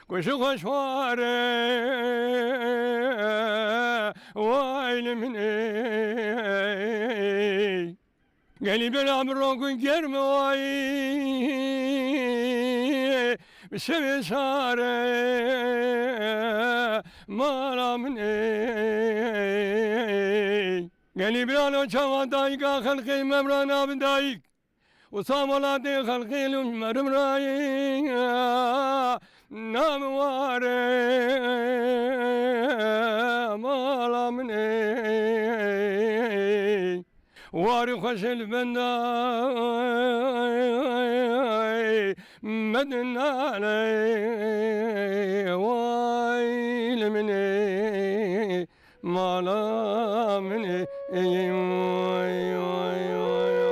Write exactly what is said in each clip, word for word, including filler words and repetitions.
Kuşu xweş ware, way li min ê. Gelî bela min rokun germ way, bi şevê sare, mala min ê. Gelî bela lo çawa dayika xelqê memra nabin dayik. Wisa welatê xelqê li merim rayê, nam ware, mala min ê. Warî xweşê li benda medinane, way li min ê. Mala min ê, way, way, way, way, way.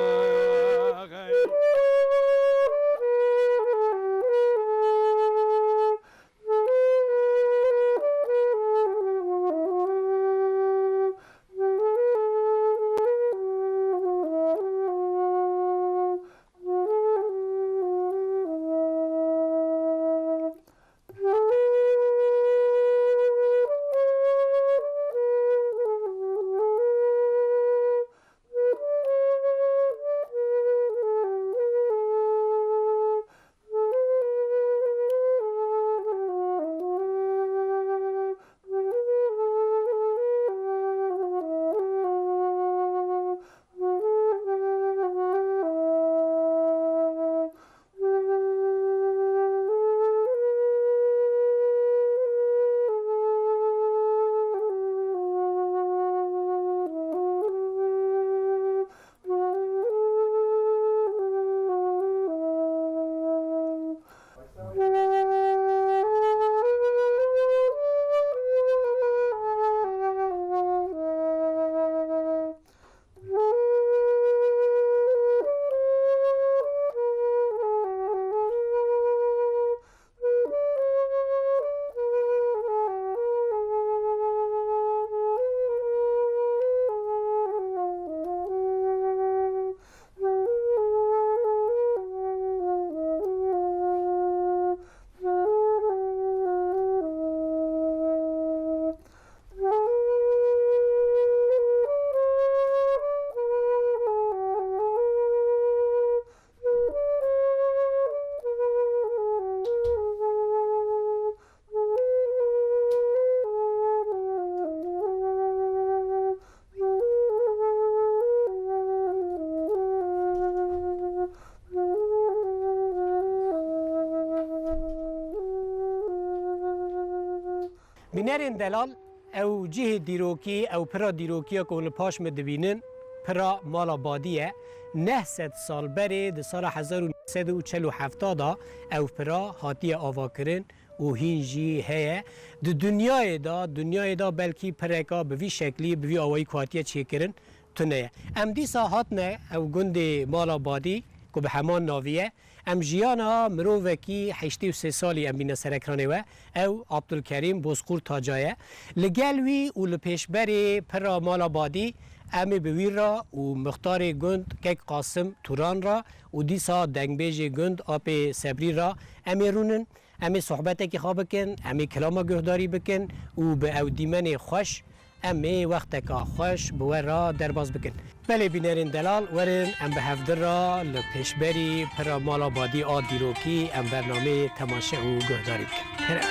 Bînerên delal, ew cihê dîrokî, ew pira dîrokiya ku li paş me dibînin, pira Mala Badî ye. Neh sed sal berê, di sala hezar û neh sed û çel û heft de ew pira hatiye avakirin û hîn jî heye. Di dinyayê de, dinyayê de belkî pireka bi vî şeklî, bi vî awayî ku hatiye çêkirin, tune ye. Em dîsa hatine ew gundê Mala Badî ku bi heman navî ye. Em jiyana mirovekî heştê û sê salî em bîne ser ekranê we. Ew Abdulkerîm Bozkurt Taca ye. Li gel wî û li pêşberê pira Mala Badî em ê bi wî re û mixtarê gund Kek Qasim Turan re û dîsa dengbêjê gund Apê Sebrî re em ê rûnin. Em ê sohbetekî xwe bikin, em ê kilama guhdarî bikin û bi ew dîmenê xweş em ê wexteka xweş bi we re derbas bikin. Belê bînerên delal, werin em bi hevdi re li pêşberî pira Mala Badî a dîrokî em bernameyê temaşe û guhdarî bikin. Here.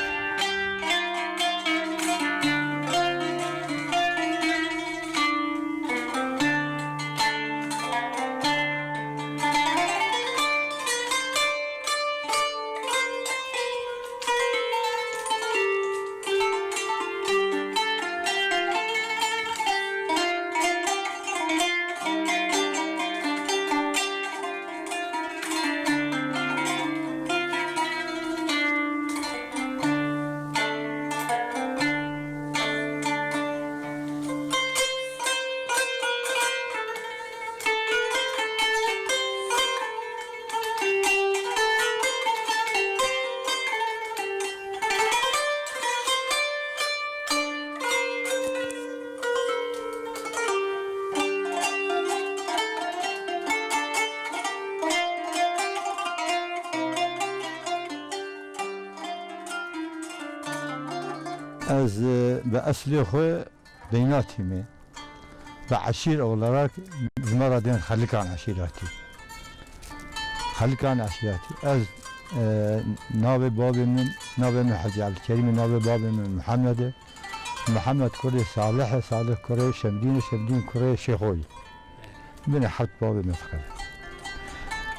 Ez, e, bi eslê xwe Beynatî me. Bi eşîr olarak ji me re dên Xelikan eşîratî. Xelikan eşîratî. Ez, e, navê babê min, navê min Hecî Ebdulkerîm e, navê babê min Mihemed e. Mihemed kurê Salih e, Salih kurê Şemdîn e, Şemdîn kurê Şêxoyî. Binê heft babê me dixin.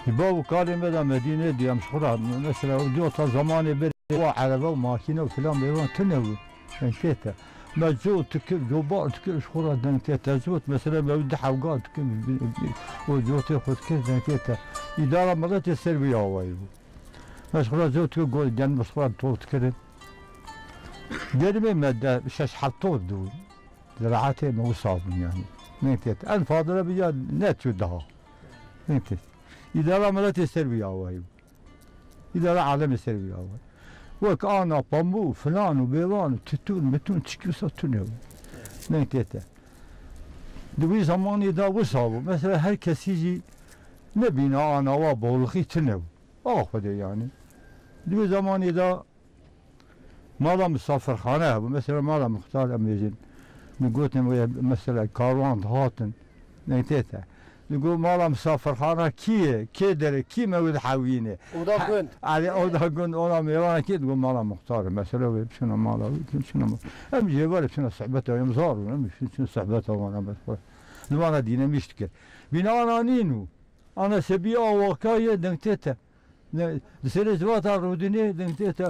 Ji bav û kalê me de Medînê diyam ji xwe re, mesela, ew diyota zamanê berê wa erebe û makîne û filan bêvan tune bû. Deng tê te. Me cot dikir, cobar dikir, ji xwe re deng tê te. Cot, mesela, me wî di hewga dikir, û cotê xwe dikir, deng tê te. Îdara miletê ser wî awayî bû. Me ji xwe re cot dikir, got, gen me ji xwe re top dikirin. Germê me de şeş heft top dibûn. Ziraetê me wisa bûn yani. Deng tê te. En fadile bi ya ne tu daha. Deng tê te. Îdara miletê ser wî awayî bû. Îdara alemê ser wî awayî. Wek ana pambû, filan û bêvan û titûn, mitûn, tişkî wisa tune bû. Deng tê te. Di wî zamanî de wisa bû. Mesela her kesî jî nebîna ana wa bolixî tune bû. A Xwedê yani. Di wî zamanî de mala misafirxane hebû. Mesela mala muxtar em bêjin. Min gotin wê mesela karwan dihatin. Deng tê te. Digot mala misafirxana kî ye? Kê dere? Kî me wê dihewîne? Oda gund. Erê, oda gund, oda mêvana kî? Digot mala muxtar e. Mesela wê biçûna mala wî, biçûna mala. Em jê ve re biçûna sohbeta, em zar bûn, em biçûna sohbeta wan, em xwe. Li wana dîne mişt dikir. Bîna ana nîn û. Ana sebî awaka ye, deng tê te. Ne, di serê zivata rûdinê, deng tê te,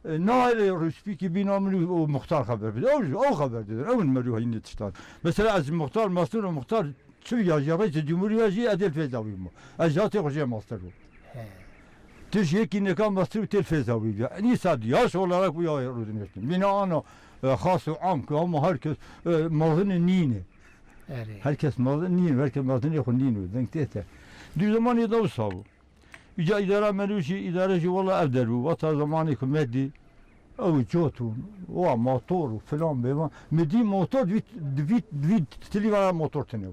e, nahêle rûspîkî bîna min û, û muxtar xeber bide. Ew, ew xeber didin. Ew in merû hînê tiştan. Mesela ez muxtar, mastur û muxtar Tirkiye jî, rêçê cumhuriya jî ez dê li fêza wî bûm. Ez jatê xwe jê master bûm. He. Tu ji yekî neka master û tê li fêza wî bû. Nîsa yaş olarak bu ya rûdinê. Bîna ana, e, xas û am, ku ama her kes, e, mezin nîne. Erê. Her kes mezin nîne, her kes mezinê xwe nîne. Deng tê te. Di zamanê de wisa bû. Îca îdara me nû jî, îdare jî wela ev der bû. Wata zamanê ku me dî, ew cot û wa motor û filan bêvan. Me dî motor, divî, divî, divî tilî vana motor tune bû.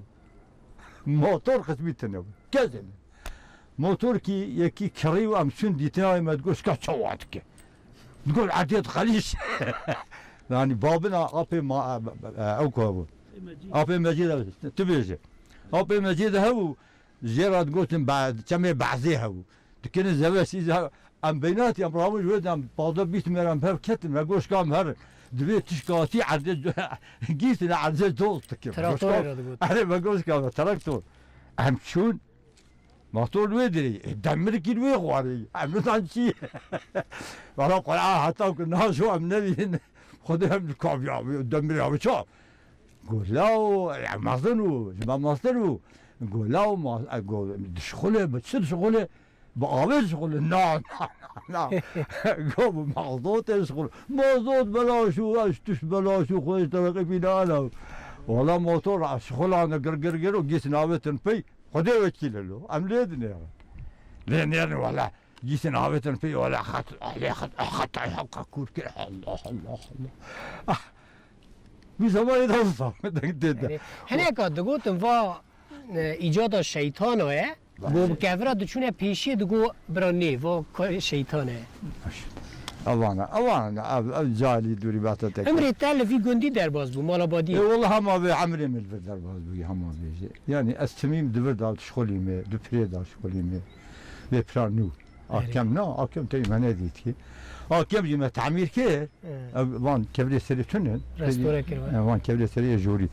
Motor qismî tune bû. Kezê ne. Motor kî yekî kirî û em çûn dîtina wê me digot, şika çawa dike. Digot, erdê dixelîş. Yani babina apê ma, e, e, ew ku hebû. Apê Mecîd, tu bêje. Apê Mecîd hebû. Jê re digotin be-, çemê Behzê hebû. Dikirin zeve sîze, em beynatî em rabûn ji wê de em pazde bîst mêran bi hev ketin, me got şika em herin. Divê tişkatî erdê gîsine erdê doz dikin. Traktorê re digot. Erê, me got şika me traktor. Em çûn, motor wê dirê, e, demirkî wê xwarê. Em nidan çi? Valla Qur'an heta ku najo em nebîn. Xwedê em dikaviya, demir ya çav. Go law, e, mezin û, ji me meztir bû. Go law, ma-, e, go, dişixule, bi çi dişixule? Bi avê dişixule. Na, na, na, na. Go bi mazotê dişixule. Mazot belaş û, ez tişt belaş û, xwe ji tereqî bîne ana. Wala motor, e, şixulane gir, gir, gir û gîs navetin pey. Xwedê wekîl e lo. Em lê dinêrin. Lê nêrin wala. Gîsên avêtin pê, wala xet, alê xet, xet, ay hewka kûr kir. Allah, Allah, Allah. Ah. Wî zamanê de wisa deng tê te. Yanî, hineka digotin va, e, îcada şeytana ye. Belê. Go bi kevira diçûne pêşiyê digo bira nê, va ka şeytan e. Ewana, ewana, ev, ev calî dûrî bata te. Emrê te li vî gundî derbas bû, mala badiyê. E, wala hema vê emrê min li vir derbas bû, hema vê jî. Yani ez timîm di vir da şixulî me, di pirê da şixulî me. Vê pira nû. Erê. Akem na, akem tey me nedîtî. Akem jî me tamîr kir. He. Ev van kevrê serê tune. Restore kir, he. Ev van kevrê serê jorî.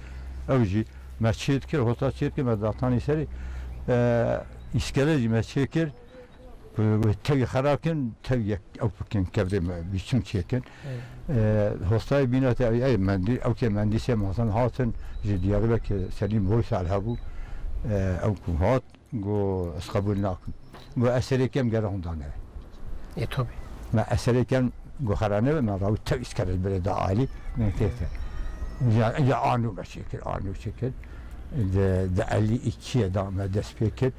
Ew jî me çêt kir, hosta çêt kir, me datanî serê. E, îskele jî me çê kir. Ku wê tevî xerab kin, tevî yek ew bikin, kevrê me biçim çêkin. Evet. E, hostayê bîna te, ey, mendî-, ew ke mendîsê mezin hatin, ji Diyarbekir Selîm Hoysal hebû. E, ew ku hat, got, ez qebûl nakim. Got, ez serê kem gere hûn daneve. E, tabii. Me ez serê kem got, xera nebe, me rawî tev îskele berê da alî, me tê te. Ya, ya anû me çêkir, anû çêkir. Di, di elî îkiyê da me dest pê kir.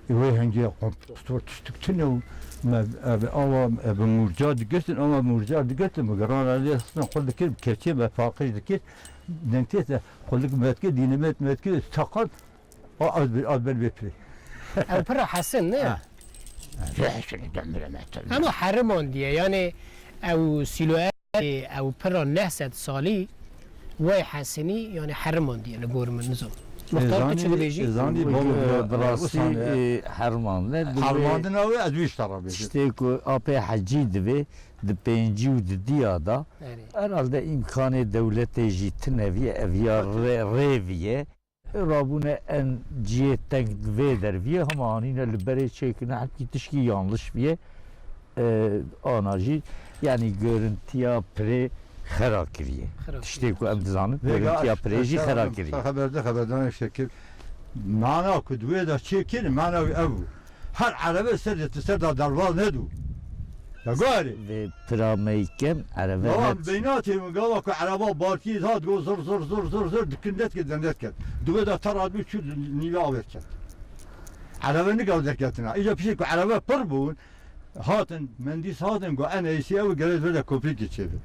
Wê hingê kompostor tiştik tune û me, e, awa, e, bi mûrca digirtin, awa mûrca digirtin, bi giran alê xwe dikir, bi keçê me paqij dikir, deng tê te, xwe dik me dikir, dînemet me dikir, teqan, a, az bir, az ben vê pirê. Ew pira hesin, ne? Ha. Vê hesin, demire me tabii. Ama heriman diye, yani ew silo Ê, ew pira neh sed salî wey hesinî, yani herimandiye li gor min, nizam. Muxtar, tu çi dibêjî? Ê, zanî, bavê, bi rastî, ê, heriman ne, divê hermandina wê ez wî ji te re bêjim. Tiştê ku apê Hecî divê di pêncî û didiya da, Erê. herhalde îmkanê dewletê jî tune viye, ev ya rê-, rê viye. Rabûne en cihê teng vê derviye, hema anîne li berê çêkirine, hepkî tişkî yanlış viye. E, ana jî, yanî görüntiya pirê xera kiriye. Xera kiriye. Tiştê ku em dizanin, Vêga görüntiya ez, pirê ez jî xera xeber, kiriye. Xeber de, xeberdan şekil. Mana ku di wê de çêkir, mana wî ev bû. Her erebe ser de, tu ser de derbaz nedû. Ya gari. Vê pira me yê kem erebe Baba, net. Beynatê min gava ku ereba barkî hat go zir, zir, zir, zir, zir, dikin net ke, dendet ket. Di wê de ter hat bû çû nîve avêt ket. Erebe nigav derketina. Îca piştî ku erebe pir bûn, hatin, mendîs hatin, go en êsî ew gere vê de koprîkî çêbe.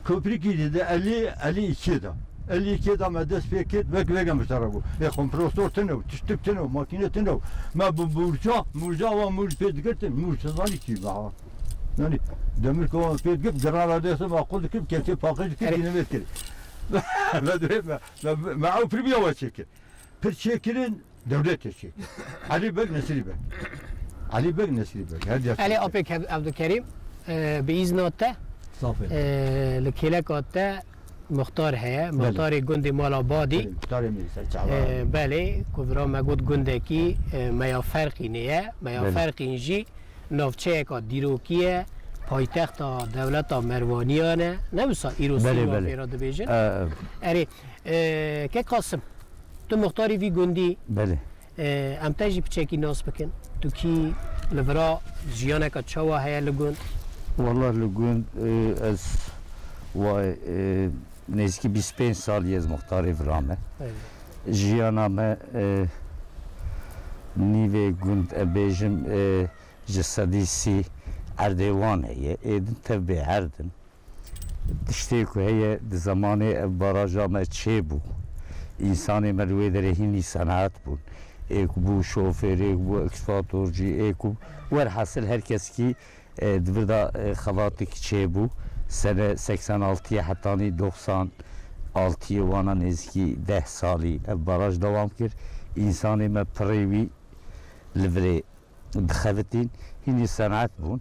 Koprîkî de, de elî, elî îkê de. Elî îkê de me dest pê kir, vek vege min sere bû. Ê kompresor tune û, tiştik tune û, makîne tune û. Me bi mûrca, mûrca wa mûr pê digirtin, mûr çi zanî kî me ha. Yani, demir kova pê digirt, giran radê se maqul dikir, kevçê paqij dikir, Erê. dîne vê kir. Me, me, me, me ew pirbiya we çêkir. Pir çêkirin, dewletê çêkir. Elî Beg, Nesrî Beg. Elî Beg, Nesrî Beg. Her yer Elê çêkir. Apê Kev-, Evdilkerîm, e, bi îzna te, Zafê. e, li kêleka te muxtar heye. Belê. Muxtarê gundê Mala Badî. Belê, muxtarê me ser çava. E, belê, ku vira me got gundekî, e, me ya Ferqînê ye. Me ya Belê. Ferqîn jî navçeyeka dîrokî ye. Paytexta dewleta Merwaniyan e. Ne wisa îro Belê, sî belê. Wafê re dibêjin. E, e. Erê, e, Kek Qasim, tu muxtarî vî gundî. Belê. E, em te jî piçekî nas bikin. Tu kî, li vira jiyaneke çawa heye li gund? Wallah li gund, e, ez wa, e, nêzîkî bîst pênc salî ez muxtarê vira me. Evet. Jiyana me, e, nîvê gund, e, bêjim, e, ji sedî sî erdê wan heye. Ê din tev bêerd in. Tiştê ku heye, di zemanê ev baraja me çêbû, însanê me li wê derê hînî senaet bûn. Ê ku bû şofêr, ê ku bû ekskavatorcî, ê ku werhasil her kes kî, e, di vir de, e, xebatik çêbû. Sene seksen altiyê hetanî doxsan altiyê, wana nêzîkî deh salî ev baraj dewam kir. Însanê me pirê wî li virê dixevitîn, hînî senaet bûn.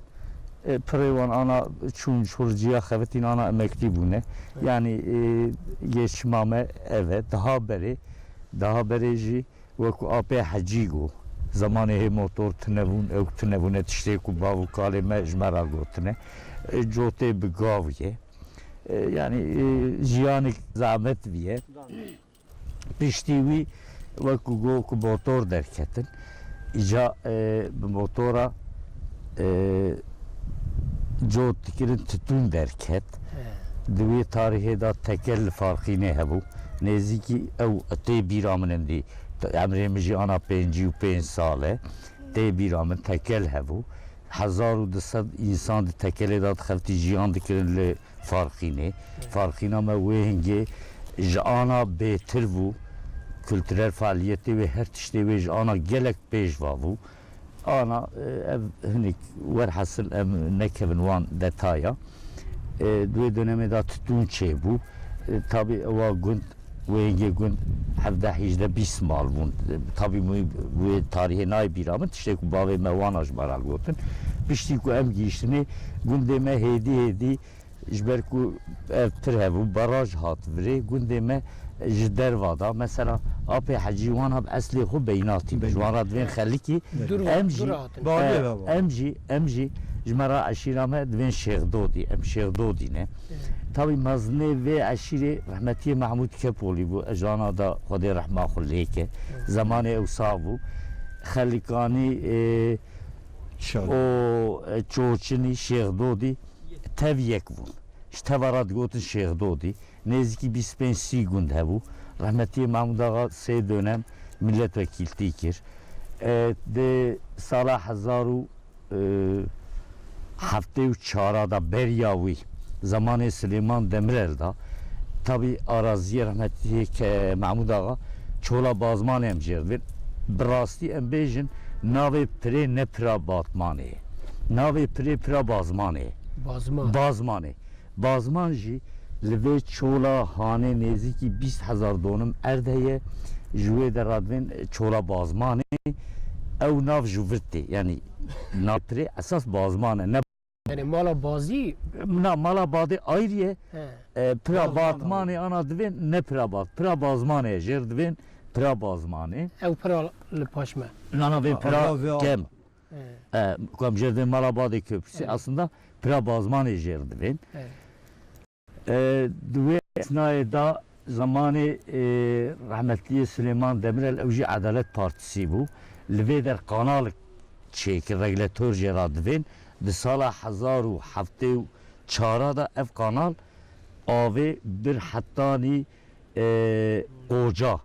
E, pirê wan ana çûn ji xurciya xevitîn, ana emeklî bûne. Evet. Yanî, e, yê çima me ev e. Daha berê, daha berê jî wekû apê Hecî got, zemanê hê motor tune bûn, ew tune bûne, tiştê ku bav û kalê me ji me re gotine. E, cotê bi gav ye. E, yanî, e, jiyanik zehmet viye. Piştî wî wekû got ku motor derketin. Îca, e, bi motora, e, cot dikirin, titûn derket. He. Di wê tarîhê de tekel li Farqînê hebû. Nêzîkî ew tê bîra min indî. Emrê min jî ana pêncî û pênc sal e. Tê bîra min tekel hebû. Hezar û du sed însan di tekelê de dixeftî, jiyan dikirin li Farqînê. Farqîna me wê hingê ji ana bêtir bû, kulturel faaliyetê wê, her tiştê wê ji ana gelek pêş va bû. Ana, e, ev hinik werhasil em nekevin wan detaya. E, di wê dönemê de titûn çêbû. E, tabî ewa gund, wê hingê gund hevdeh, hîjdeh, bîst mal bûn. E, tabî wê tarîhê nayê bîra min, tiştê ku bavê me wana ji me re gotin. Piştî ku em gihîştinê gundê me hêdî hêdî Ji ber ku ev pir hebû, baraj hat virê, gundê me ji derva da, mesela, apê Hecî wan ha bi eslê xwe beynatî, ji wan re divên xelikî, Dûr em jî, dûr hatin. Balê e, ve var. Em jî, em jî ji me re eşîra me divên Şêxdodî, em Şêxdodî ne. Evet. Tabî mezinê vê eşîrê rehmetiyê Mehmûd Kepolî bû, ejana da Xwedê rehma xwe lê ke. Evet. Zemanê ew sax bû. Xelikanî, e, Şad. û, e, Çoçinî, Şêxdodî, tev yek bûn. Ji teva re digotin Şêxdodî. Nêzîkî bîst pênc sî gund hebû. Rehmetiyê Mehmûd Axa sê dönem milletvekîltî kir. E, di sala hezar û, e, heftê û çar de beriya wî, zemanê Silêman Demirel de, tabî araziyê rehmetiyê ke Mehmûd Axa Çola Bazmanê em jê re divên. Bi rastî em bêjin, navê pirê ne pira Batmanê ye. Navê pirê pira Bazmanê ye. Bazman. Bazmanê. Bazman jî li vê çola hanê nêzîkî bîst hezar donim erd heye. Ji wê de radibên çola Bazmanê. Ew nav Juvirtê, yanî navê pirê esas Bazman e, ne Yani mala bazî? Na, mala badê ayrî ye. He. E, pira Bazman Batmanê abi. Ana divên, ne pira Bat. Pira Bazmanê ye, jêr divên pira Bazmanê. Ew pira li paş me. Nana vê Ha, pira Allah ve kem. He. E, ku em jêr divên mala badê köprüsü, Evet. Aslında pira Bazmanê jêr divên. Evet. E, di wê esnayê de zemanê, e, rehmetliyê Silêman Demirel, ew jî Edalet Partisi bû. Li vê der kanalik çêkir, regulator jê re divên. Di sala hezar û heftê û çar de ev kanal avê bir hetanî, e, Qoca.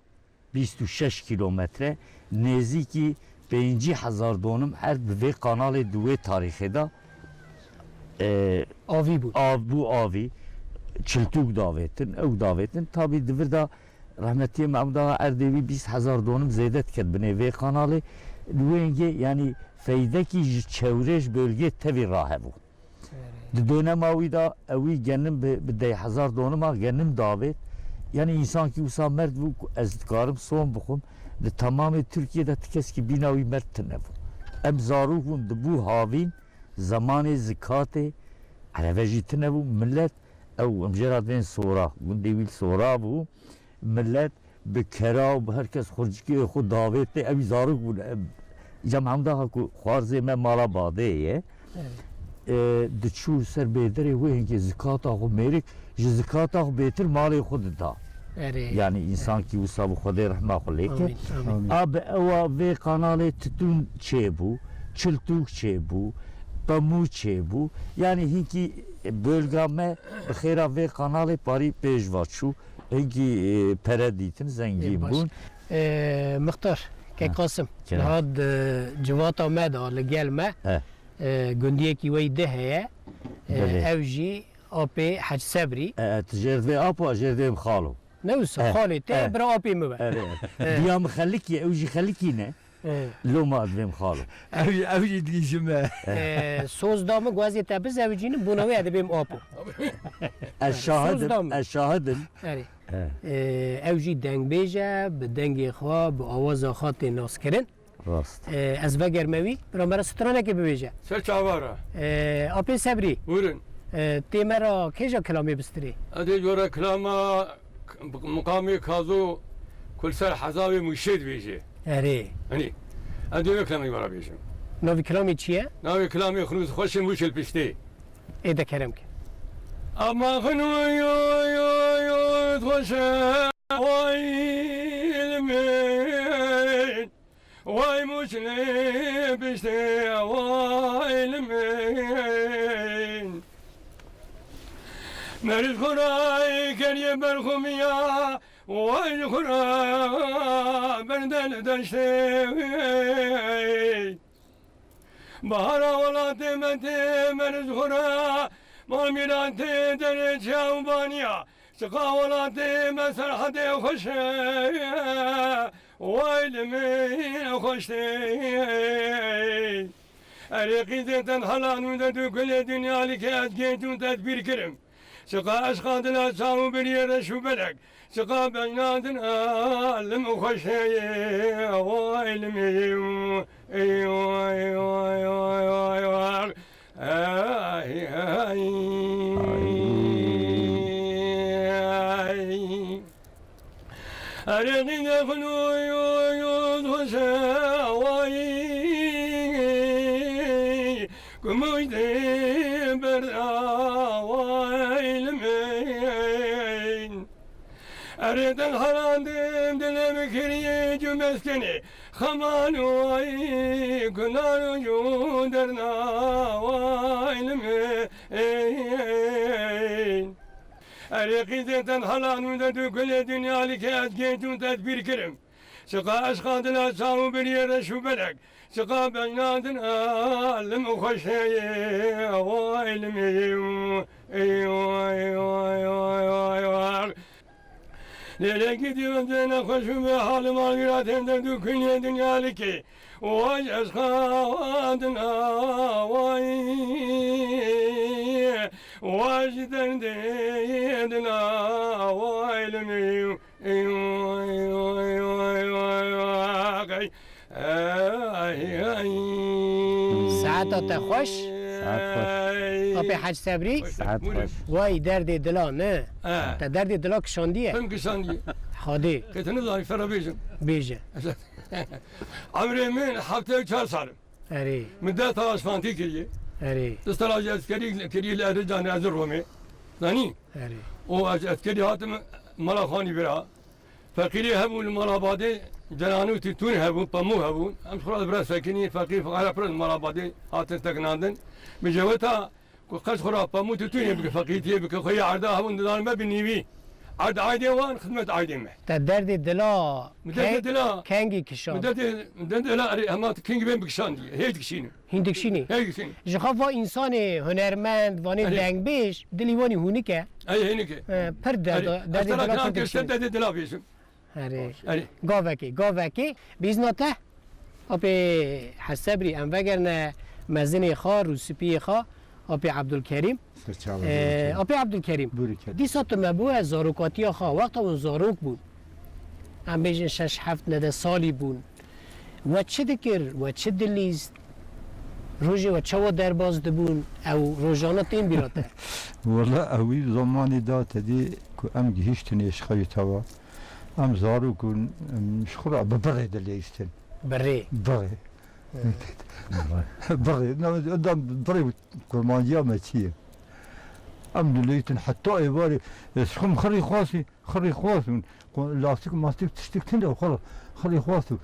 Bîst û şeş kîlometre, nêzîkî pêncî hezar donim erd bi vê kanalê di wê tarîxê de, e, Avî bû. Av bû avî, çiltûk davêtin, ew davêtin. Tabî di vir de rehmetiyê Mehmûd Axa erdê wî bîst hezar donim zêde diket binê vê kanalê. Li wê hingê, yanî feydekî ji çewrê, ji bölgê tevî rahebû. Di dönema wî de ewî genim bi, bi deh hezar donima genim davêt. Yanî însankî wisa merd bû ku ez dikarim son bixwim. Li temamê Tirkiyê de ti keskî bîna wî merd tine bû. Em zarok bûn, dibû havîn, zemanê zikatê, erebe jî tine bû. Milet, ew em jê re divên Sora, gundê wî li Sora bû. Milet bi kera û bi her kes xurcikê xwe davêt tê, ew zarok bûn. Em, îca Mehmûd Axa ku xwarzê me mala badê ye, Evet. e, diçû ser bêderê wê hingê zikata xwe mêrik, ji zikata xwe bêtir malê xwe dida. Erê. Yanî însankî wisa bi Xwedê rehma xwe lê ke. Amîn, amîn. A bi ewa vê kanalê titûn çêbû, çiltûk çêbû, pemû çêbû. Yanî hinkî bölga me bi xêra vê kanalê parî pêş va çû. Hinkî, e, pere dîtin, zengîn Ê, baş. bûn. E, Mixtar, Kek Ha, Qasim, kerem. Niha di civata me de li gel me, He. e, gundiyekî wey di heye. E, Belê. Ew jî apê Hec Sebrî. E, e, tu jêr divê apo, jêr divê xalo. Ne wisa, E, xalê te, e. Bira apê min be. E, e. E. Diya min xelikî, ew jî xelikî ne. E. Loma divêm xalo. Ew, ew jî digî ji me. E, soz da min, guazê te bizewicînim, bona wê ez dibêm apo. Ez şahidim, Soz da min. Ez şahidim. Erê. He. E, ew jî dengbêj e, bi dengê xwe, bi awaza xwe tê naskirin. Rast. E, ez vegerme wî, bira me re stranekê bibêje. Ser çava re. E, Apê Sebrî. Buyurun. E, tê me re kêja kilamê bistirê? Ez ê jora kilama k-, miqamê Kazo ku li ser hezavê Mûşê dibêje. Erê. Hani, ez dê wê kilamê wara bêjim. Navê kilamê çi ye? Navê kilamê Xunûz xweşin wî çil piştê. Ê de kerem ke. Ama xunû yo, yo, yo, xweşe, way ilmin. Way muçlê piştê, way ilmin. Meriz xuray keriye berxumiya, way xura berdel deştê. Bahara welatê me tê meriz xura, mal mîratê derê çawbaniya. Çiqa welatê me serhedê xweş e, way li min xweş tê. Erê qîzê te hela nû de tu kulê dinya li ke ez gêt û tedbîr kirim. Çiqa eşqa dila çaw û biriyê reş û belek. Çiqa bejna din a lim xweş e, way li min. Ey, way, way, way, way, way. Ay, ay. Ay. Erê qînê xunûyûz xweşe, way. Kumuş dê berda, way li min. Erê te xerandim, dilê min kiriye cumeskenê. Xeman way, kunar û cû derna, way li min. Erê qîzê te xelan û de tu kulê dinya li ke ez gêt û tedbîr kirim. Çiqa eşqa dila çaw û biriyê reş û belek. Çiqa bejna din a lim û xweş heye, way li min. Ey, way, way, way, way, way. Lêlekî dîwendê nexweş û bê hal û mal mîratên derd û kuliyê dinya likê. Way eşqa din a, way. Vaj derdê dila, vay li min, ey vay, vay, vay, vay, vay, vay, ay, ay. Saeta te xweş. Saet xweş. Apê Hec Sebrî. Saet xweş. Vay derdê dila ne. He. Te derdê dila kişandiye. Tim kişandiye. Hadê. Qetini zayîf fera bêjim. Bêje. Emrê min heftê û çar sal. Erê. Min deh sala şifantî kiriye. Erê. Du sala jî eskerî kiriye li Erzincan, Erziromê. Zanî? Erê. Û ez eskerî hatim mala xanî bira. Feqîrê hebû li mala badê, ceranû tûtûn hebû, pemû hebû. Em ji xwe re biraz sekinî, feqîr, feqîra pir li mala badê hatin sekinandin. Min jeweta Ku qet xwe re pamû tûtûnê bike, feqîrtiyê bike, xwe yê erda hebûn didan me bi nîvî. Erd aydê wan, xizmet aydê me. Te derdê dila, Min derdê keng-, dila, kengî kişand. Min derdê, min derdê dila, erê, hema tu kengî bên bikişandî. Hê dikişînim. Hîn dikişînî. Hê dikişînim. Ji xwe va însanê hunermend, vanê Erê. dengbêj, dilî wanî hûnik e. Ey, hênik e. E, pir derda, Erê. derdê dila pir dikişînî. Derdê dila bêjim. Erê. Erê. Gavekê, gavekê. Bi îzna te, apê Hesebrî, em vegerine mezinê xwe, rûspiyê xwe, apê Ebdulkerîm. Serçava Ee, zêde. Apê Ebdulkerîm, Bûrî ked. dîsa tu me bûye zarokatiya xwe, wexta hûn zarok bûn. Em bêjin şeş heft nede salî bûn. We çi dikir, we çi dilîst? Rojê we çawa derbas dibûn? Ew rojane tên bîra te? Wela ewî zamanî da te dî ku em gihîştin êşqeyê te wa. Em zarok bûn, em ji xwe re bi birê dilîstin. Birê? Birê. Hı. Birê. Na, da birê kurmanciya me çi ye? Em dilîstin heta êvarê, ez xwe xirî xwasî, xirî xwasî. Lastik, mastik, tiştik tinde xwe, xirî xwasî.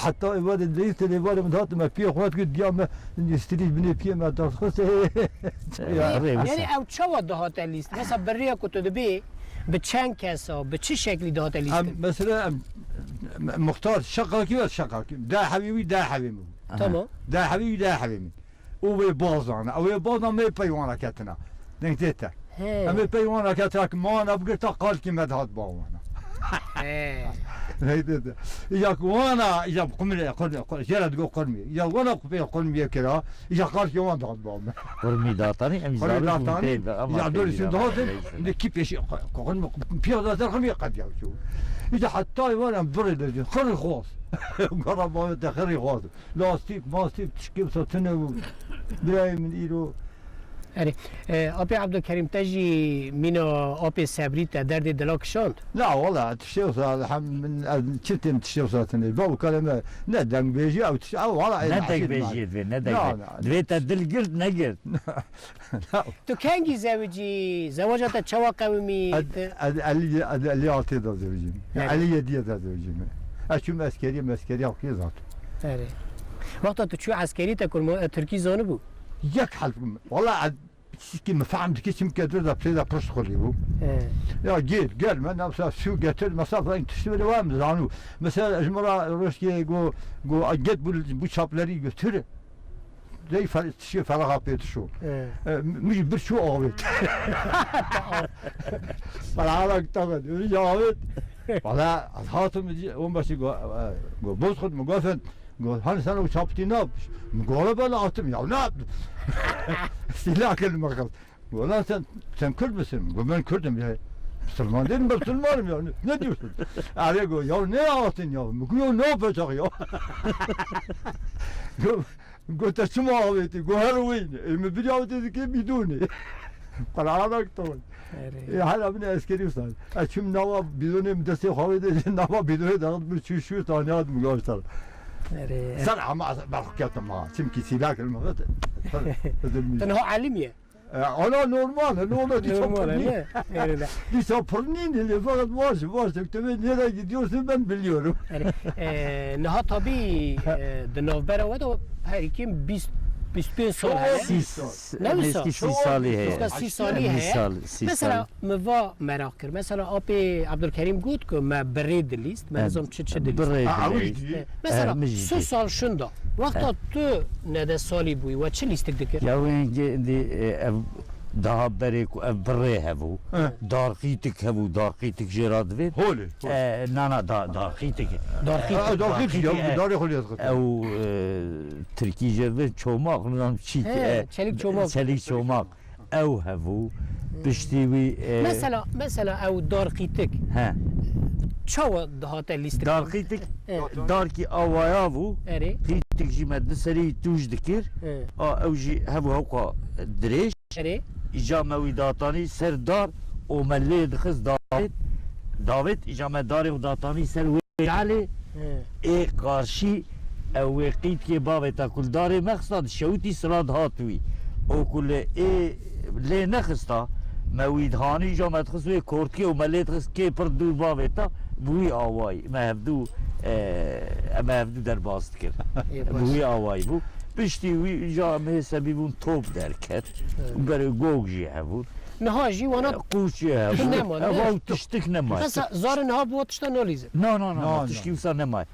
Heta êvarê dilîstin, êvarê min dihat me piyê xwe kir, diya me strîj binê piyê me daxist. Ya, Rê, rê, rê, ew çawa dihate lîst? Mesela bi rêya ku tu dibê, bi çend kesa, bi çi şeklî dihate lîst? Em, mesela, em, muxtar şeqakî ve şeqakî. Deh hevî wî, deh hevî min. Aha. Tamam. Deh hevî wî, deh hevî min. Û wê bazan, ew ê bazan me peywana ketina. Deng tê te. He. Em ê peywana ketina ki mana bigirta qalkî me dihat bawana. He. Neydi de. Ya ki wana, ya qumre, qurmi, qur-, jera digo qurmi. Ya wana kupê qurmiye kira, ya qarşi wan dat bam. Qurmi datanî, em Qurmi zarok datanî, tê de, ama ya tê dur de, şimdi ama hazır, neyse. Ne ki peşi, qurmi, piya da zerxim ya qadiya şu. İşte hatta wana bırı da, xırı xos. Gara bana da xırı xos. Lastik, mastik, tişkim satın ev. Birayê min îro. Erê, e, apê Ebdulkerîm, te jî mîna apê Sebrî te derdê dila kişand? Na, wala, tiştê wisa, hem min, ez çi têm tiştê wisa tinê. Baw kare me, ne dengbêjî, ew tişt, ew wala, Ne dengbêjiyê divê, ne dengbêjiyê. Na, na. Divê te dil girt, negirt. Na. Tu kengî zewicî, zewaca te çawa qewimî? Ez, Te ez elî, ez elî altê de zewicîm. Erê. Elî yediyê de zewicîm. Ez çûm eskeriye, meskeriya xwe zat. Erê. Wexta tu çû eskerî te kurma-, e, Tirkî zanibû? Yek helf, wala ez Çişkî min fehm dikir, çimkî dur da pê de pişt xulî bû. He. Ya gel, gel, me namsa su getir, mesela ben tiştê were var mı zanu? Mesela ji min re rojkê go, go, get bu, bu çapları götür. Dey fer-, tiştê feraha pê tişo. He. E, mi bir şu avêt. Bana hala tamam, öyle avêt. Valla, hatim, on başı go, e, go, boz xud mu gofen. Got, hani sen o çaptı ne yapmış? Gole ben attım ya, ne yaptın? Silah kelime kal. Got, lan sen, sen Kürt müsün? Got, ben Kürt'üm ya. Müslüman değilim, ben Müslümanım ya. Ne, ne diyorsun? Abi got, ya ne yaptın ya? Got, ya ne yapacak ya? Got, got, te çima aveti? Got, heroin. E, mi bir aveti ki bidoni. Qur'ana kitabı. Erê. E, hala bine eskeri usta. E, çim nava bidonê min destê xwe wê de, nava bidonê de bir çû şû tanya dim goştar. Erê, erê. Sen ama ben hukatim ha. Çimkî sîlak ilme. Tenha alim ye. E, ana normal, normal, dîsa Normal, pırnî. Ne? Erê de. Dîsa pırnî ne, fakat var, var, tabii nereye gidiyorsun ben biliyorum. Erê. E, niha tabii, e, di navbera we de her kim bîst, bîst pênc sal Çok heye. Sî, Ne wisa? Nêzîkî sî salî heye. Nêzîkî sî salî heye. Sî sal, sî Mesela, sal. Min va meraq kir. Mesela, apê Abdulkerîm got ku me birê dilîst, me Evet. nizam çi çi dilîst. Birê Ha, dilîst. Ew jî dî. Mesela, Evet, min jî tu dî. sal şunda. Wexta Evet. tu nede salî bûyî, we çi lîstik dikir? Ya wê hingê dî, e, ev daha berê ku ev birê hebû. Evet. Darqîtik hebû, darqîtik jê re divê. Holê, holê. E, na, na, da, darqîtik. Darqîtik. Ha, darqîtik ya, Darqîtik, e, darê xwe lê dixist. Ew, e, Tirkî jê ve çomak, nizam çî ki, He, e, çelik çomak. çelik çomak. ew hebû. Piştî wî, e, Mesela, mesela ew dar qîtik. He. Çawa dihate lîstik? Dar qîtik, E. darkî awaya bû. Erê. Qîtik jî me di serî tûj dikir. E. A, ew jî hebû hewqa dirêj. Erê. Îca me wî datanî ser dar û me lê dixist davêt. Davêt, îca me darê xwe datanî ser wê cehlê. He. Ê qarşî ew wê qîtkê bavêta ku li darê me xista dişewitî sila dihat wî. Û ku li ê lê nexista, me wî dihanî îca me dixist wê kortkê û me lê dixist kê pir dûr bavêta, bi wî awayî. Me hevdû, e, em hevdû derbas dikir. Ê, Bi baş. wî awayî bû. Piştî wî îca em hê sebî bûn top derket. He. Berê gog jî hebûn. Niha jî wana E, qûç jî hebûn. nema, Ev ne? ew tiştik nema. Mesela zarê niha bi wa tişta nalîzin. Na, na, na, Na, na, na. tişkî wisa nema.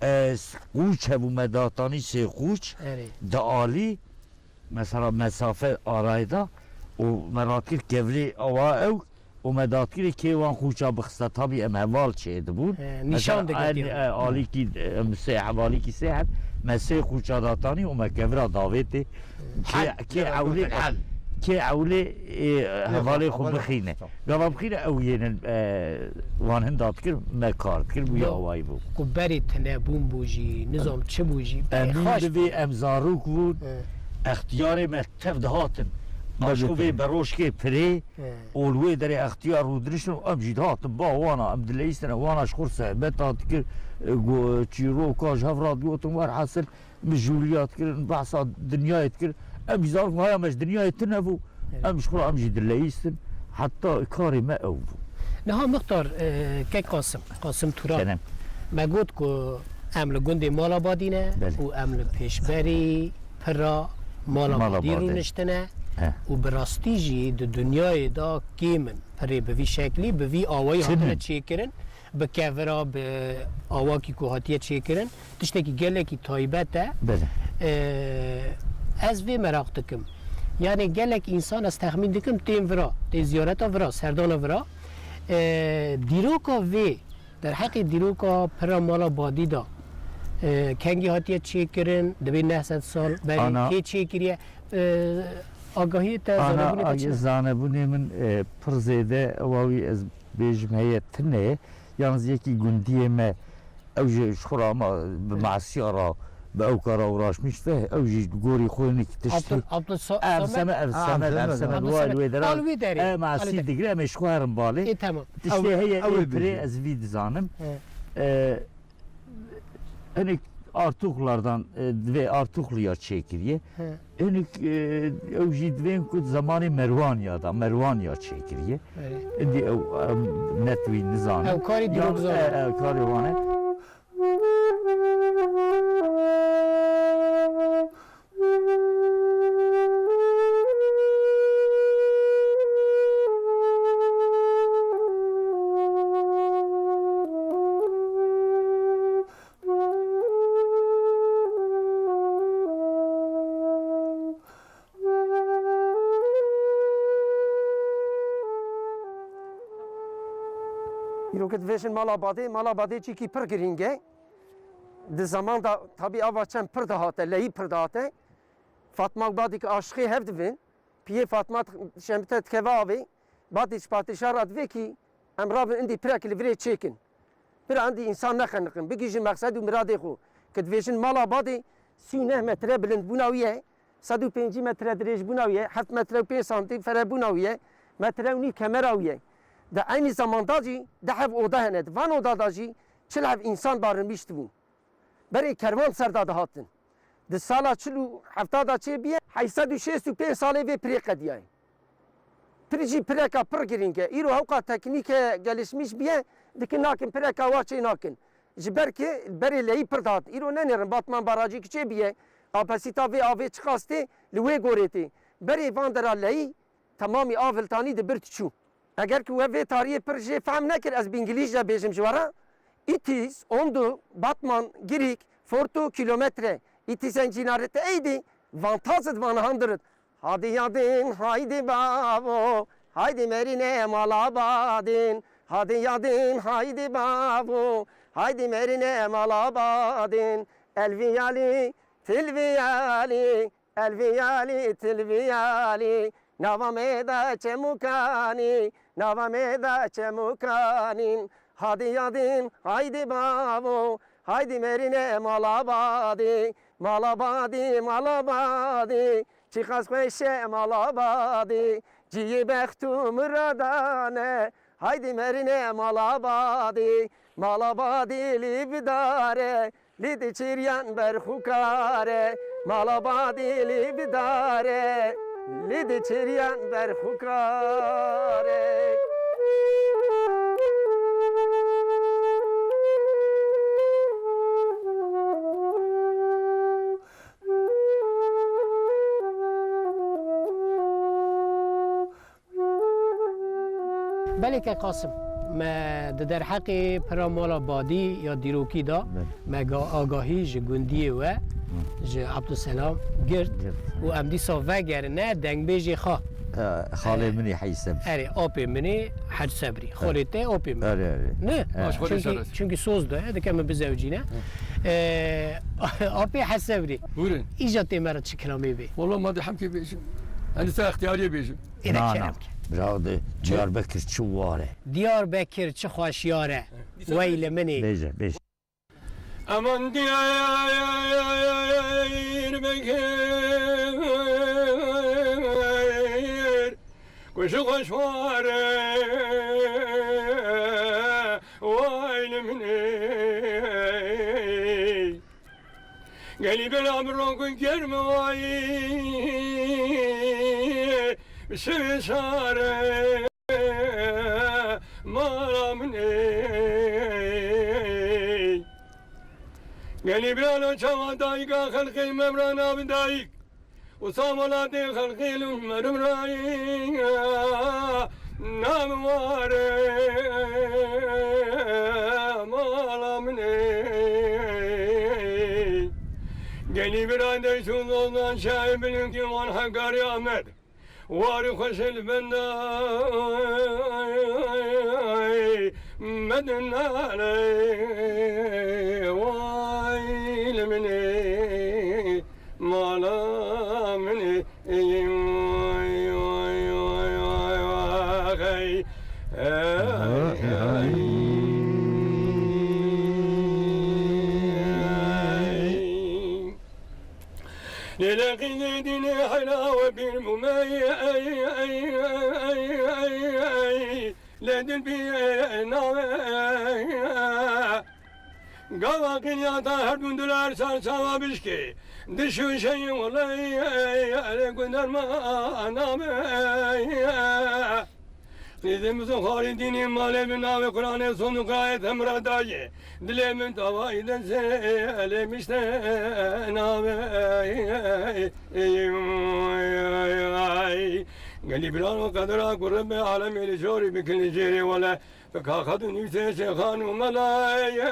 E, s-, qûç hebû me datanî sê qûç. Erê. Di alî, mesela mesafe arayê da û me radkir kevirê awa ew û me dadkirê kê wan qûça bixista. Tabî em heval çêdibûn. He, nîşan Mesela, digirtî. e, e, alîkî, em sê hevalîkî sê heb, me sê qûça datanî û me kevira davêtê. Kê, Hel. kê Hel. ewlê, Hel. kê ewlê, e, hevalê xwe Hevalê bixîne. xwe. Gava bixîne ew yên, e, wan hin dadkir, me kar dikir, bûye Yo. awayî bû. Ku berê tinebûn bû jî, nizam çi bû jî, Em berê xaş bû. divê em zarok bûn, He. extiyarê me tev dihatin. Aşko Belê. vê beroşkê pirê, He. û li wê derê extiyar rûdiriştin û em jî dihatin ba wana, em dileyîstin, wana ji xwe sehbeta dikir, e, go-, çîroka ji hev radigotin, werhasil, mijûliya dikirin, behsa dinyayê dikir. Em jî zarok haya me ji dinyayê tune bû. Evet. Em ji xwe em jî dileyîstin. Heta karê me ew bû. Niha Mixtar, e, kek Qasim, Qasim Turan, Kerem. me got ku em li gundê Malabadî ne Belê. û em li pêşberî pira Malabadî Malabadê. rûniştine He. û bi rastî jî di dinyayê de kêm in. Pirê bi vî şeklî, bi vî awayî Tune. hatine çêkirin. Bi kevira, bi awakî ku hatiye çêkirin, tiştekî gelekî taybet e. Belê. Ee, ez vê meraq dikim. Yani gelek însan ez texmîn dikim tên vira, tên ziyareta vira, serdana vira. Ee, dîroka vê, derheqê dîroka pira Malabadî de, ee, kengî hatiye çêkirin, dibê neh sed sal berê Ana. kê çêkiriye, ee, agahiyê te, Ana, zanebûnê te çi ne? Zanebûnê min, ee, pir zêde ewa wî ez bêjim heye tune, yalnız yekî gundiyê me, ew jî ji xwe re ama bi masiya re, bi ew kara uğraşmış ve ew jî gorî xwe hinek tiştî. Abdul, Abdul Sa-, Ev Samet? Seme-, ev Ha, Semed, ev Semed. Semed, Abdul way Semed. wê dere. Al wê derê. Em Al wê asî derê. digre, em ê ji xwe herin balê. Ê, tamam. Tiştê Ew, heye ew ê ê pirê bêjî. ez vî dizanim. He. E, hinek Artuklardan, e, divê Artukluya çêkiriye. He. Hinek, e, ew jî divên ku zamanê Merwaniya da, Merwaniya çêkiriye. Erê. Indi ew, em, net wî nizanin. Ew karê Yan, dîrokzan e, e. e, karê wan e. Îro ke divêjin mala badê, mala badê çîkî pir girîng e. Di zeman de tabî ava çem pir dihate, leyî pir dihate. Fatma û badî ki aşiqê hev dibin. Piyê Fatma şemite dikeve avê, badî ji patişa re divê kî em rabin indî pirek li virê çêkin. Pira indî însan nexeniqin, bigihîjin mexsed û miradê xwe. Ki divêjin mala badê sî û neh metre bilindbûna wî ye, sed û pêncî metre dirêjbûna wî ye, heft metre û pênc santîm ferebûna wî ye, metre û nîv kemera wî ye. Di eynî zamanda jî deh hev oda hene, di van oda da jî çil hev însan barinbîş dibûn. Berê kerwan ser da dihatin. Di sala çil û hefta da çêbiye, heyt sed û şêst û pênc salê vê pirê qediyayê. Pir jî pireka pir girîng e. Îro hewqa teknîke gelişmiş biye, dikin nakin pireka wa çê nakin. Ji ber ki berê leyî pir dihat. Îro nenêrin Batman Barajî ki çêbiye, kapasîta vê avê çiqas tê, li wê gorê tê. Berê van dera leyî temamî av hiltanî dibir diçû. Eger ku we vê tariyê pir jê fehm nekir, ez bi îngilîzce bêjim ji we re. It is on the Batman Greek for two kilometre. It is engineered eighty, one thousand one hundred. Hadi yadin, haydi bavo, haydi merine malabadin. Hadi yadin, haydi bavo, haydi merine malabadin. Elviyali, tilviyali, Elviyali, tilviyali, Nava me de çemûkanî, nava me de çemûkanîn. Hadî yadîn, haydî bavo, haydî merîne mala badî, mala badî, mala badî. Çiqas xweş e mala badî, ciyê bext û miradane. Haydî merîne mala badî, mala badî lî bidare. Lîdî çiryan berxûkare, mala badî lî bidare, lîdî çiryan berxûkare. Belê ke Qasim, me di derheqê pira mala Badî ya dîrokî de, Belê. me ga-, agahî ji gundiyê we, Hı. ji Abdulselam girt Girt. û em dîsa vegerine dengbêjê xwe. E, xalê E, min ê Heyî Sebrî. Erê, apê min ê Hec Sebrî. Xalê te apê min. Erê, erê. Ne? E. Baş, xalê Çünkü, Sebrî. çünkü soz da, e, dike min bizewcîne. Hı. E, apê Hec Sebrî. Buyurun. Îca tê me re çi kilamê bê? Wala ma de hemkê bêjim. Enî te extiyariyê bêjim. Êne Na, kerem na. ke. Bira de Diyarbekir çi war e. Diyarbekir çi xweş yar e. Wey li min ê. Bêje, bêje. Aman Diyarbekir, ku çi xweş war e, wey li min ê. Gelî bela min rokun germ ay, bi şevê şare mala min ey. Gelî bela çawa dayika xelqê memra navê dayik. Wisa welatê xelqê li merim rayê, navê ware mala min ê. Gelî bira deşt û dozan şahê bilinkî wan Hekarê Amed. Warî xweşê li benda medinare, way li min ê. Mala min ê, vay, vay, vay, vay, vay, hey. Hey, hey, hey. Lê leqînê dînê hela we pîr bûme, ey, ey, ey. Lê dil pîr nave. Gava qinyata her dûn diler çarçawa bişkê. Dişûşeyê weley, erê gundar ma name. Qîzê min xwarî dînî malê min navê Qur'anê son û qayet hemra dayê. Dilê min tavayî de zêlê mişte navê. Gelî birano qedera ku Rebbê alemê li jorî bikin li jêrê wele. Bi kaxet û nûsê şêxan û melayê,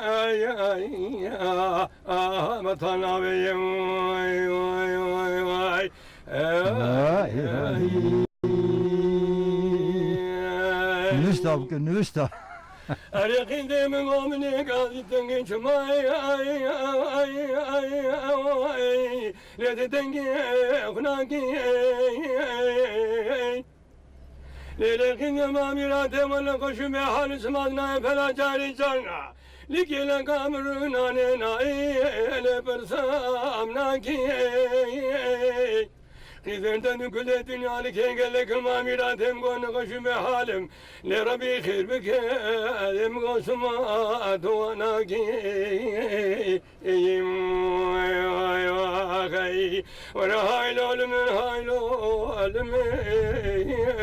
ah, ah, ah, me ta navê ye, vay, vay, vay, vay. Ay, ay. Nivişta bike, nivişta. Erê qîndê min, go min ê gazî tengê çima, ay, ay, ay, ay, ay. Lê di dengê xunakî, ay, ay, ay. Lê lê qîn yema mîratê me li xweş û bê hal û simat nayê pela carî carna. Li kêleka min rûnanê nayê lê pirsam nakî. Qîzên te du kulê dinya li kê gelek ma mîratê min got nexweş û bê hal im. Lê Rebî xêr bike, em go sima tu nakî. Ey, vay, vay, vay, ey. Were haylo limin, haylo limin,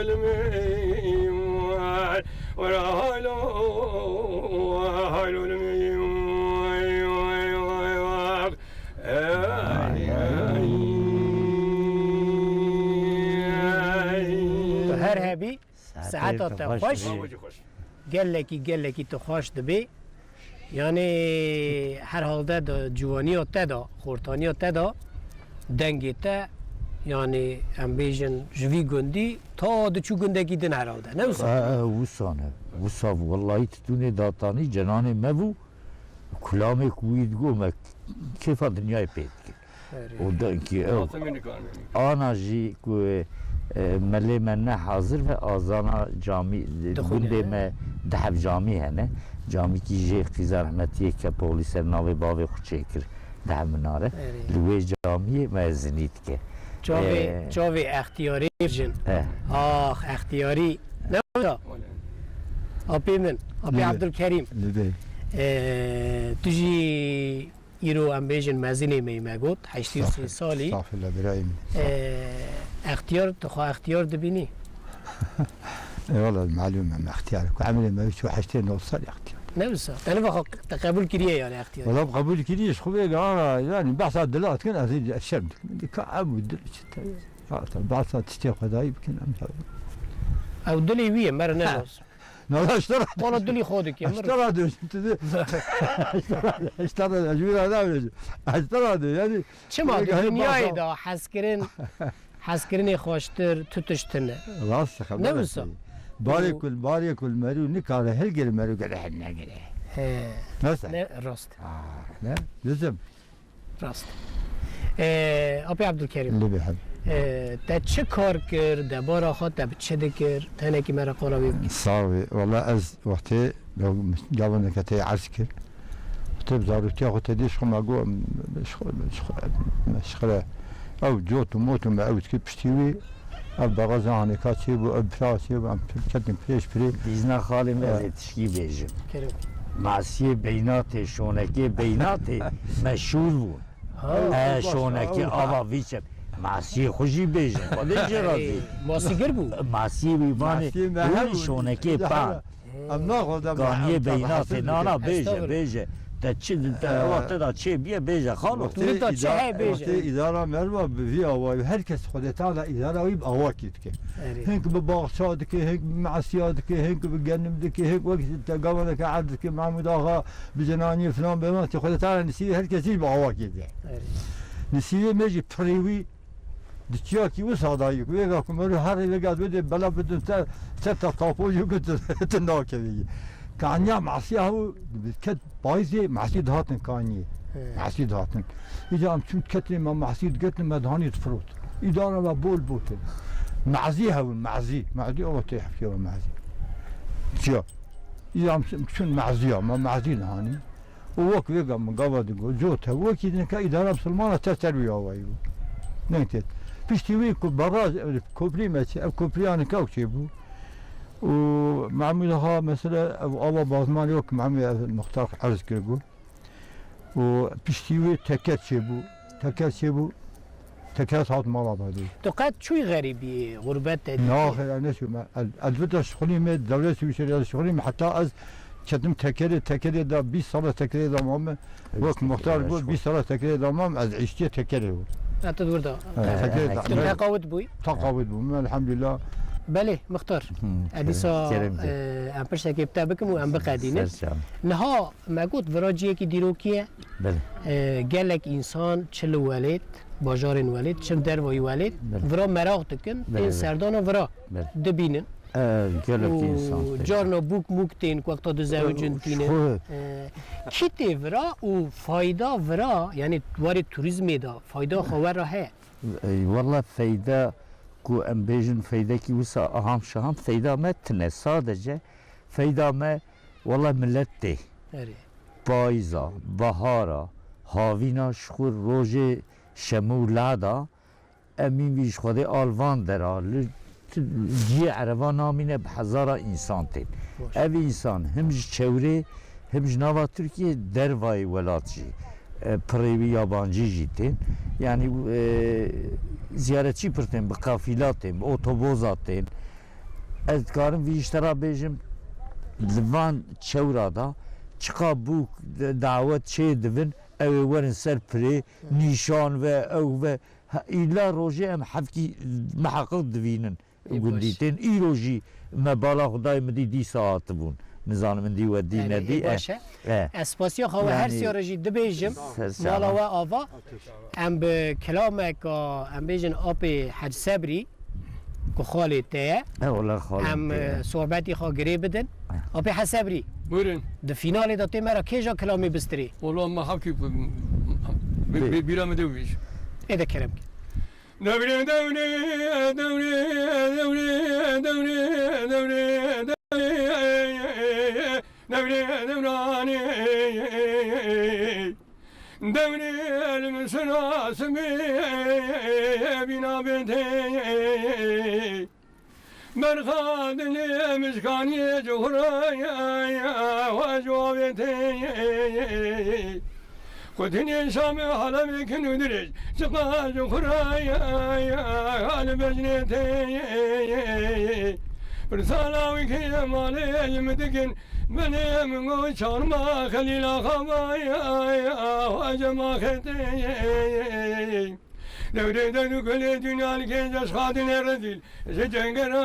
limin, vay. Were haylo, haylo limin, vay, vay, vay, vay. Ey, ey. Tu her hebî, Saeta te xweş. Gelekî, gelekî tu xweş dibî. Yanî her halde di ciwaniya te de, xortaniya te de, dengê te, yanî em bêjin ji vî gundî ta diçû gundekî din herhalde. Ne wisa? E, e, wisa ne. Wisa wellahî titûnê datanî cenanê me bû. Kulamê ku wî digot me kêfa dinyayê pê dikir. Erê. Û dengê ew. Ana jî ku, e, E, melê me ne hazir ve azana camî, e, Dixwîne, gundê he? me dehf camî hene. Camîkî jê qîza rehmetiyê Kepoxlî ser navê bavê xwe çêkir dehf minare. Erê. Li wê camiyê me zinî dike. Çavê, E, çavê extiyarê jin. E. Ax, extiyarî. Ne wisa? Apê min, apê Li bê. Abdulkerîm. Li bê. E, tu jî Îro em bêjin mezinê me yî me got, heştê û sê Estağfir-, salî. Estağfirullah, birayê min. Ee, extiyar, tu xwe extiyar dibînî? E, wala malûm em extiyar. Ku emrê me çû heştê nod sal extiyar. Ne wisa? Te niva xwe te qebûl kiriye yani extiyar? Wala qebûl kiriye, ji xwe vê gana, yani behsa dila dikin, ez ê şerm dikim. Di ka ev û dil çi te? Ya, te behsa tiştê xwedayî bikin, em tabii. Ew dilê wî ye, me re ne lazim. Nala ji te re Wala dilî xwe dike, ji te re diyor, şimdi de. Ji te re, ji te re, ji wî re nabêjim. Ji te re diyor, yani. Çima di dinyayê de hezkirin, hezkirinê xweştir tu tişt tune. Rast, xeber Ne wisa? Barê kul, barê kul merû nikare hilgir merû gere hel negire. He. Nasıl? Ne, rast. Ah, ne? Lüzum. Rast. Ee, Apê Abdulkerim. Lê bêheb. Ee, te çi kar kir, debara xwe te bi çi dikir? Tenekî me re qala wê bikî. Sağ ol. Wala ez wextê gavin neketeyê erz kir. Wextê bi zarotiya xwe te dî ji xwe me got, ji xwe, ji xwe, ji xwe, ew cot û mot û me ew dikir piştî wî. Ev bexeza hanêka çêbû, ev pira çêbû, em pir ketin pêş pirê. Dîzna xalê me, ez ê tişkî bêjim. Kerem. Masiyê beynatê, şonekê beynatê meşhûr bûn. Ha. E, şonekê ava vî çep. Masiyê xwe jî bêjin. Xwedê jê razî. Masîgir bû. Masiyê wî vanê, Masiyê me wî hebû. Şonekê pan. Em naxwe de Kaniyê beynatê, nana bêje, bêje. Te çi, te, ewa te da çê biye, bêje, xalo. Tu da çi heye, bêje. Wextê îdara merva bi vî awayî, her kes Xwedê Teala îdara wî bi awakî dike. Erê. Hink bi baxça dike, hink bi measiya dike, hink bi genim dike, hink wek te gavaneke erd dike, Mahmud Axa bi cenanî filan bi, Xwedê Teala nisîbê her kesî bi awakî dike. Erê. Nisîbê me jî pirî wî Di çiyakî wisa dayî ku vêga ku merû herê vêga dibê bela bidin te, te ta tapo jî ku tu, tu nakevî. Kaniya Masî hew ket payîzê Masî dihatin kaniyê. He. Masî dihatin. Îca em çûn ketin me Masî digetin me dihanî difirot. Îdara me bol botin. Mazî hewin, mazî. Mazî o tê heftiye ve mazî. Çiya. Îca em çûn maziya, me mazî dihanî. Û wek vêga min gava digot, cot hev, wekî dinke îdara misilmana te ser wî awayî bû. Neytêt. Piştî wî ku baraj, ev koprî me çi, ev kopriya nika çêbû. Û Mahmûd Axa, mesela, ev ava bazmanê wek Mahmûd ev muxtar erz kiribû. Û piştî wî teker çêbû. Teker çêbû. Teker hat mala me dê. Tu qet çûyî xerîbiyê, xurbetê dî? Na, xêr, ez neçûme. Ez, ez vita şixulî me, dewlet Swîsrê ez şixulî me, heta ez ketim tekerê, tekerê de bîst sala tekerê de mame. Wek muxtar got, bîst sala tekerê de mame, ez îşçiyê tekerê bûm. Ha, tu dûr da. Ha, tekerê de. Tu teqawit bûyî? Teqawit bûm, elhamdülillah. Belê, muxtar. Hı, ez dîsa, kerem ki. E, em piştekê bi te bikim û em biqedînin. Ser çav. Niha Me got, vira cihekî dîrokî ye. Belê. E, gelek însan çi li welêt, bajarên welêt, çi dervayî welêt, Belê. vira meraq dikin, Belê, tên belê. serdana vira Belê. dibînin. E, gelek Û însan tê. carna bûk mûk tên ku wexta dizewicin E, tînin. xwe. E, kî tê vira û fayda vira, yani warê turîzmê de fayda xwe we re heye? E, wela feyda ku em bêjin feydekî wisa aham şaham feyda me tine. Sadece feyda me Wela milet tê. Erê. Payîza, bahara, havîna ji xwe rojê şemû lada, em mîn vî ji Xwedê al van dera, li tu-, cihê ereva namîne bi hezara însan tên. Baş. Ev însan him ji çewrê, him ji nava Tirkiyê dervayê welat jî, e, pirê wî yabancî jî tên. Yanî, e, ziyaretçî pir tên, bi qafîla tên, bi otoboza tên. Ez dikarim vî ji te re bêjim, li van çewra de çiqa bûk de-, dawet çê dibin, ew ê werin ser pirê, nîşan ve, ew ve. Ha, îla rojê em hevkî miheqqiq divînin Ê, gundî baş. tên. Îro jî me bala xwe dayê min dî dîsa hatibûn. Nizanim min dî we dî Erê, nedî. ê, baş e. Eh, eh. Ez spasiya xwe we her Yani, siya re jî dibêjim. ser Mala sağ we ava. Em bi kilameka, em bêjin apê Hec Sebrî, ku xalê te ye. E, wala xalê Em, te ye. e, sohbetî xwe girê bidin. E. Apê Hec Sebrî, Buyurun. di fînalê de tê me re kêja kilamê bistirê? Wala me hevkî bi, bi, Bê. bi, bîra min de bîj. Ê de kerem ke. Dewrê, dewrê, dewrê, dewrê, dewrê, dewrê, dewrê, dewrê, dewranê. Dewrê li min sina simê bîna bê tê. Berxa dilê min şkaniyê ji xwe re ye, ye, we ji wavê tê. Xutinê Şamê Helebê kin û dirêj, çiqas ji xwe re ye, ye, li bejnê tê. Pirsa lawikê malê ji min dikin, belê min got çarma Xelîla xaba ye, ye, we cema xê tê. Dewrê dewr û gulê dûnalkê ji xatinê rezîl, ji cengera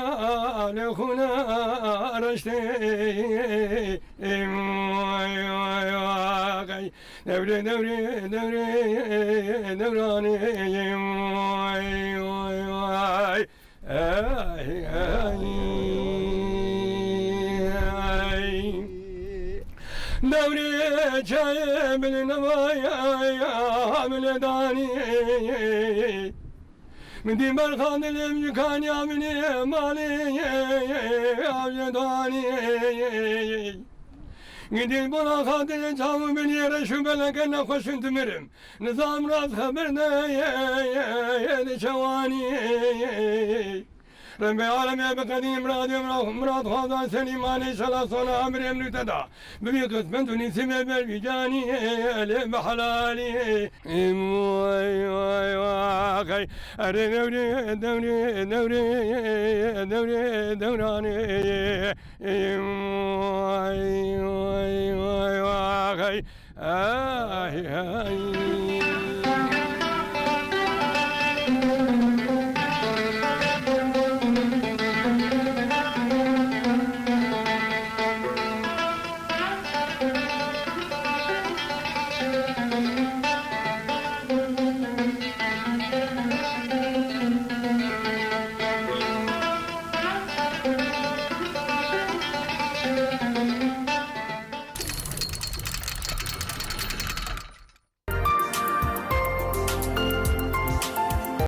li xûna reştê. Dewrê dewrê dewrê dewranê. Ay, ay, ay. Dewrê çayê bilê nevaya bilê danî. Min dî berxan dilim ji kaniya min ê malê avcê danî. Gidî bona xatirê çav û binê reş û beleke nexweşin dimirim. Nizam rast xeber ne ye di çewanî. Rembê alemê bi qedî Miradê Mirad, Mirad xwazan Selîmanê şela sona emirê min û te da. Bibî qismet û nîsîbê ber bî canî lê bi helalî. Vay, vay, vay, erê dewrê, dewrê, dewrê, dewrê, dewranê. Vay, vay, vay, vay. Ay, ay.